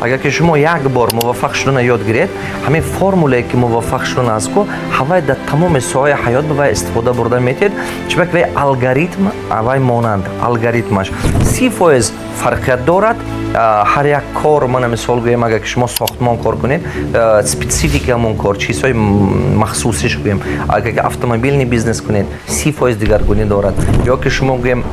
Агар ки шумо як бор муваффақ шудана ёд гиред, ҳамин формулае, ки муваффақ шудан аст ку, ҳавай дар тамоми соҳаи ҳаёт ба вай истифода бурда метиҳед, чунки вай алгоритм, вай монанд алгоритмаш 30% фарқият дорад. Ҳар як кор, мана мисол гӯем, агар ки шумо сохтмон кор кунед, специфика ҳамон кор, чизҳои махсусиш гӯем, агар ки автомобильный бизнес кунед, 30% дигаргунӣ дорад, ё ки шумо, гӯем,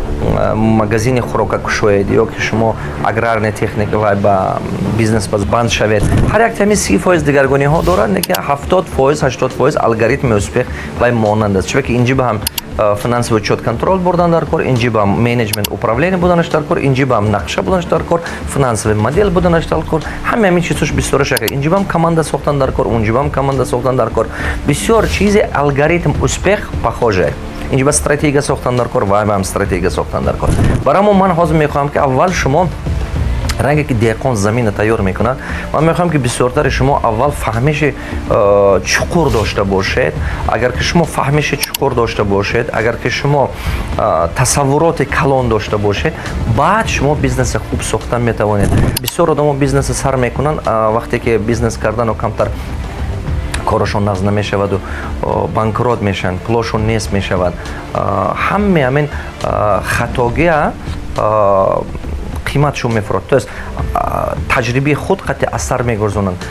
магазини хӯрока кушоед, ё ки шумо аграрная техника ва ба бизнес банд шавед, ҳар як ҳамин 30% дигаргуниҳо дорад, лекин 70%, 80% алгоритми успех вай монанд аст, чунки инҷи ба ҳам финансовый учет, контроль бурдан дар кор, инҷи ба менеджмент, управление буданаш дар кор, инҷи ба нақша буданаш дар кор, финансовый модель буданаш дар кор, ҳама ҳамин чизош бисёр шакл. Инҷи бам команда сохтан дар кор, унҷи бам команда сохтан дар кор, бисёр чизи алгоритм успех похожий. Инҷи ба стратегия сохтан дар кор, вай бам стратегия сохтан дар кор. Барои ман ҳозир мехоҳам, ки аввал шумо, ранге ки деҳқон замина тайёр мекунад, ман мехоҳам, ки бисёртари шумо аввал фаҳмиши чуқур дошта бошед. Агар ки шумо фаҳмиши чуқур дошта бошед, агар ки шумо тасаввуроти калон дошта бошед, баъд шумо бизнеси хуб сохтан метавонед. Бисёр одамо бизнеса сар мекунанд, вақте ки бизнес кардану камтар корашон нағз намешаваду банкрот мешаванд, пулошон нест мешавад. Ҳаме ҳамин хатогия қиматшон мефурод, то есть таҷрибаи худ қатъи асар мегузонанд.